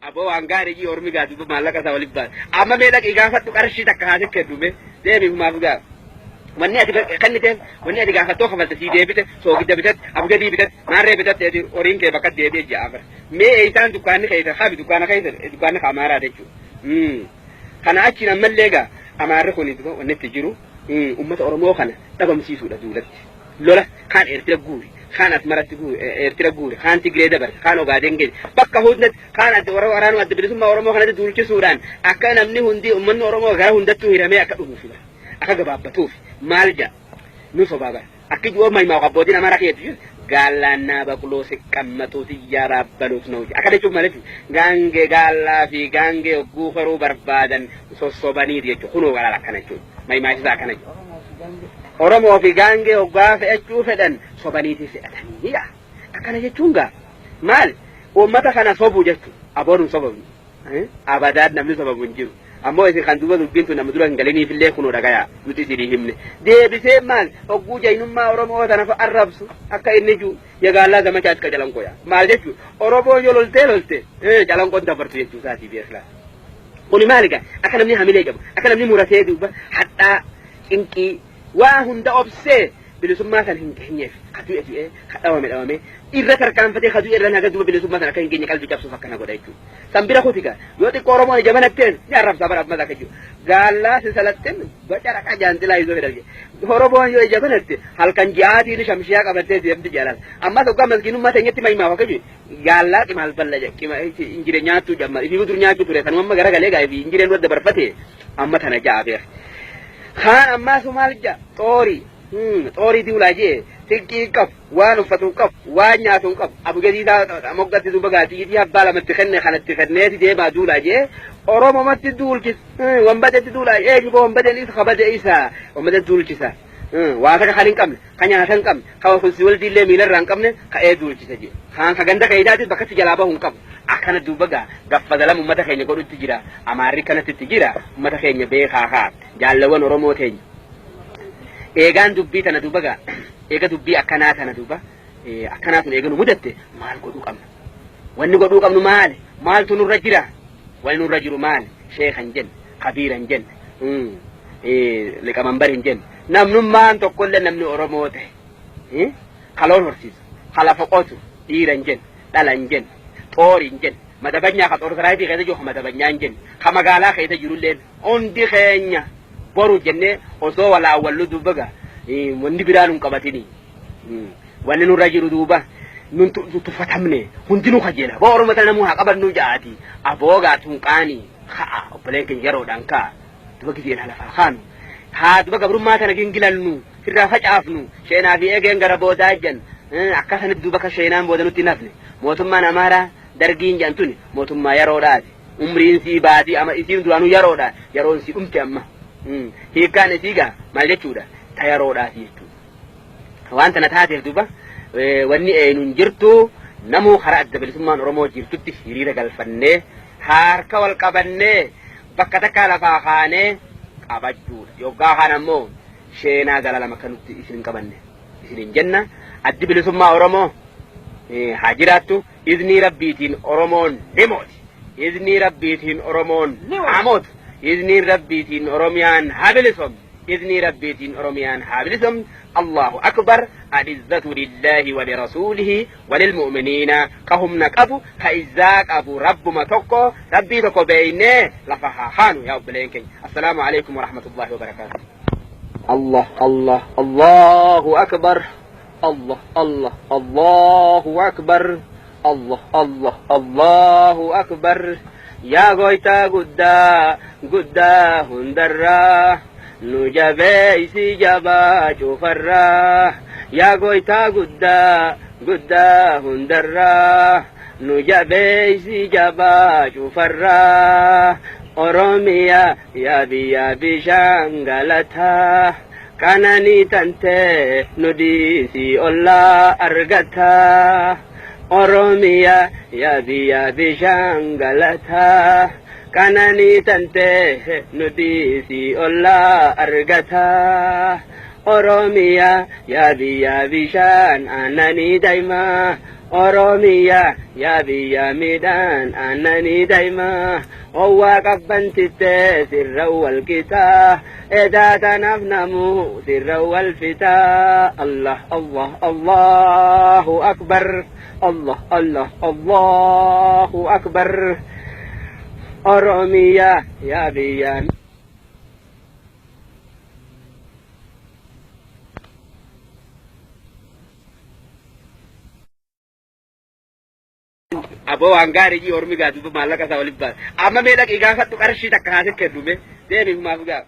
Aboo waan gaarii jii ormi gaa duuba maallaqa isaa waliif baase. Amma mee dhaqii gaafadhu qarshii takka haa kennu mee deemi humaaf gaa. Wanni ati kenniteef wanni ati gaafattoo kafalte sii deebite soogidda bitatte abgadii bitatte maarree bitatte ati horiin kee bakka deebi'e ja'a bara. Mee eessaan dukkaanni keessa habi dukkaana keessa dukkaanni ka amaaraa jechuudha. Kana achiin ammallee gaa amaarri kun wanni itti jiru uummata Oromoo kana dhabamsiisuudha duulatti. Lola kaan Eertira guure, kaan Asmaratti guure, Eertira guure, kaan Tigree dabarse, kaan Ogaadeen geesse. Bakka hundatti kaan adda warra waraanuma adda bilisummaa Oromoo kanatti duulchisuudhaan akka namni hundi uummanni Oromoo gara hundattuu hiramee akka dhumuuf bara. Akka gabaabbatuuf maal jedha nu sobaa bara. Akki ji'oo maimaa abbootiin Amaaraa keetu jiru gaallaannaa baqloo siqqammatuu xiyyaa baabbaluuf na'u jedha. Akka jechuuf malee gaangee gaallaa fi gaangee hogguu horuu barbaadan sossobaniiti jechuudha. Kunoo galaala akkana jechuudha. Maimaasisaa akkana jechuudha. Oromoo fi gaangee hoggaa fe'achuu fedhan sobaniiti fe'atanii. Akkana jechuun gaa maal uummata kana sobu jechuudha. Aboon hin sobamne. Abadaan namni sobamu hin jiru. Ammoo isin kan duuba dubbiin tun nama dura hin galiniif illee kunoo dhagayaa nuti isinii himne. Deebisee maal hogguu jaynummaa Oromoo tana arrabsu akka inni jiru yagaallaa zamachaa iska calanqoo yaa. Maal jechuudha Oromoon yoo loltee lolte calanqoon dabartu jechuu isaatii beeklaa. Kuni maali gaa akka namni hamilee qabu akka namni muratee duuba hadhaa cinqii waa hunda obsee bilisummaa san hin geenyeef ka du'e du'ee ka dhawame dhawame irra tarkaanfatee ka du'e irra naga duuba bilisummaa san akka hin geenye qalbii cabsuuf akkana godha jechuudha. San bira kuti gaa yoo xiqqoo Oromoon ija banatteen ni arrabsaa bara ammas akka jiru. Gaallaa si salattin baca raqa jaanxilaa izoo fedhan jedhe. Oromoon yoo ija banatte halkan ji'aatiin shamshiyaa qabattee deemti jaalala. Ammas hoggaa maskiinummaa teenyatti mahimaaf akka jiru gaallaa qimaal balla jedhe qima injire nyaattuu jamma ifii dur nyaachuu ture sanuma amma garagalee gaa ifii injireen dura dabarfate amma tana ja'a beek. Kaan ammaa maal ja'a xoorii xoorii diwlaa jee xiqqii qabu waan uffatu hin qabu waan nyaatu hin qabu abugadii isaa moggatti duuba gaa xiyitii abbaa lamatti kenne kanatti kenneeti deemaa duulaa jee oromomatti duulchis wanbadetti duulaa eenyu boo wanbadeen isa kabade isa wanbadetti duulchisa waa takka kan hin qabne ka nyaata hin qabne ka kunsi waldiillee miilarraa hin qabne ka'ee duulchisa jee kaan ka ganda keeydaatis bakkatti jalaa bahu hin qabu akkana duuba gaa gaffadalam ummata keenya godhutti jira amaarri kanatti itti jira ummata keenya beekaa kaa jaallawan oromoo teenya eegaan dubbii tana duuba gaa eega dubbii akkanaa tana duuba akkanaa tun eega nu mudatte maal godhuu qabna wanni godhuu qabnu maali maaltu nurra jira wanni nurra jiru maali sheeka hin jenne kabiira hin jenne liqamanbar hin jenne namnummaan tokkollee namni oromoo ta'e kaloon horsiisu ka lafa qotu dhiira hin jenne dhala hin jenne xoori hin jenne madabanyaa ka xoor saraayitii keessa jiru ka madabanyaa hin jenne ka magaalaa keessa jirulleen hundi keenya boru jennee osoo walaawwallu duuba gaa wanni biraa nun qabatini wanni nurra jiru duuba nun tuffatamne hundinuu kajeela boo oromoo tana namuu haa qabannu ja'aati aboo gaa tunqaanii ka'a obboleen keenya yeroodhaan ka'a duba gizeen halafaa kaanu haa duba gabrummaa tana gingilannu irraa facaafnu sheenaa fi eegeen gara boodaa jan akka sanatti duuba akka sheenaan booda nutti hin hafne mootummaan amaaraa dargiin jedhan tuni mootummaa yeroodhaati umriin sii baatii ama isiin duraanuu yeroodha yeroon sii dhumte amma hiikkaan isii gaa maal jechuudha ta yeroodhaati jechuudha waan tana taateef duuba wanni eenyuun jirtu namuu karaa adda bilisummaan Oromoo jirtutti hiriira galfannee harka wal qabannee bakka takkaa lafaa kaanee qabachuudha yoggaa kaan ammoo sheenaa zalaalama akka nutti isin hin qabanne isin hin jenna addi bilisummaa Oromoo haa jiraattu iznii rabbiitiin Oromoon ni mooti iznii rabbiitiin Oromoon haa mootu izniin rabbiitiin Oromiyaan haa bilisomtu iznii rabbiitiin Oromiyaan haa bilisomtu Allahu akbar alizzatu lillahi wa lirasuulihi walilmu'miniina ka humna qabu ka izzaa qabu rabbuma tokko rabbii tokko beeynee lafa haa haanu yaa obboleen keenya assalaamu alaikum warahmatullahi wabarakaatu Allah Allah Allahu akbar Allah Allah Allahu akbar Allah Allah Allahu akbar yaa goytaa guddaa guddaa hundarraa nu jabeeysi jabaa cufarraa yaa goytaa guddaa guddaa hundarraa nu jabeeysi jabaa cufarraa Oromiyaa yaa biyya bishaan galataa qananii tantee nu dhiisii ollaa argataa Oromiyaa yaa biyya bishaan galataa qananii tantee nu dhiisii ollaa argataa Oromiyaa yaa biyya bishaan aannanii daa'imaa. Oromiyaa yaa biyya midhaan aannanii daa'imaa owwaa qabbantittee sirra wal qixaa edaa tanaaf namuu sirra wal fixaa. Allah Allah Allahu akbar Allah Allah Allahu akbar. Oromiyaa yaa biyya. Aboo waan gaarii jii ormi gaa duuba maallaqa isaa waliin baasa. Amma mee dhaqii gaafadhu qarshii takka haa sitti kennu mee deemi humaaf gaa.